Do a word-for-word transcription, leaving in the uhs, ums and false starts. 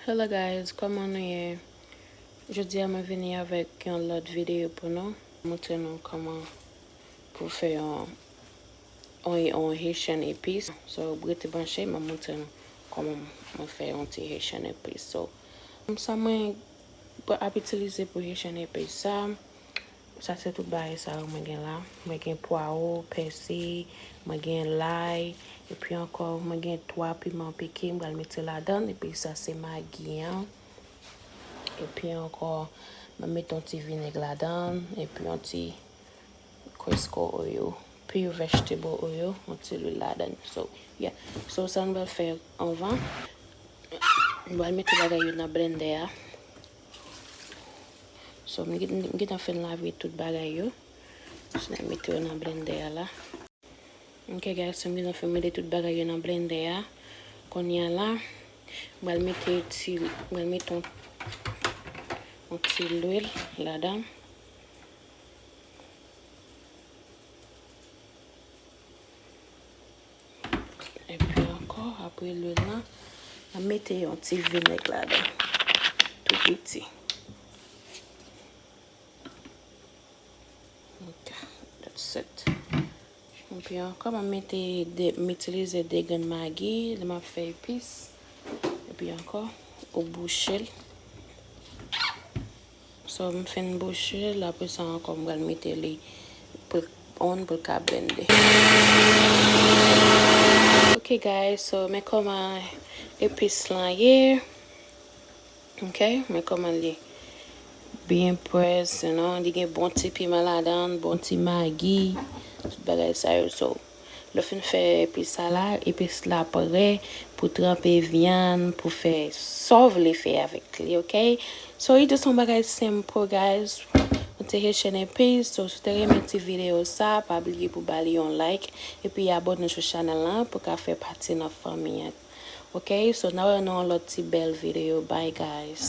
Hello guys, kòman nou ye? Jodi a mwen vini avèk yon lòt videyo pou nou. Montre nou kòman pou fè yon, yon, yon Haitian epis. So, rete branche, mwen montre nou kòman mwen fè yon ti Haitian epis. So, sa mwen ap itilize pou Haitian epis sa, Sa se tout bagay sa yo mwen gen la. Mwen gen pwawo, pèsi, mwen gen lay, epi ankò mwen gen twa piman pike m pral mete ladan, epi sa se magi an. Epi ankò mwen mete yon ti vinèg ladan, epi yon ti Crisco oil, pure vegetable oil, yon ti lwil ladan. So, yeah. So sa nou pral fè anvan, nou pral mete bagay yo nan blendè a. So, m gen- m gentan fin lave tout bagay yo. So, n ap mete yo nan blendè a la. Ok, guys, so m gentan fin mete tout bagay yo nan blendè a. Kounye a la, m pral mete ti, m pral mete yon, yon ti lwil ladan. Epi ankò, apre lwil lan, m ap mete yon ti vinèg ladan. Tou piti. Ok, that's it. Epi ankò, m ap mete de, m itilize de grenn magi lè m ap fè epis. Epi ankò, ou bouche l. So, m fin bouche l, apre sa ankò, m pral mete li pou l onn pou l ka blende. Ok, guys, so, men kòman epis lan ye. Ok, men kòman l ye. Byen près, you know, li gen bon ti piman ladan, bon ti magi, tout bagay sa yo. So, lè w fin fè epis sa la, epis la prè pou tranpe vyann, pou fè sa w vle fè avèk li, ok? So, li just yon bagay senp, guys. Yon ti Haitian epis. So, si w te renmen ti videyo sa, pa bliye pou ba li yon like. Epi abòne sou chanèl lan pou ka fè pati nan fanmi an. Ok? So, n a wè nan yon lòt ti bèl videyo. Bye, guys.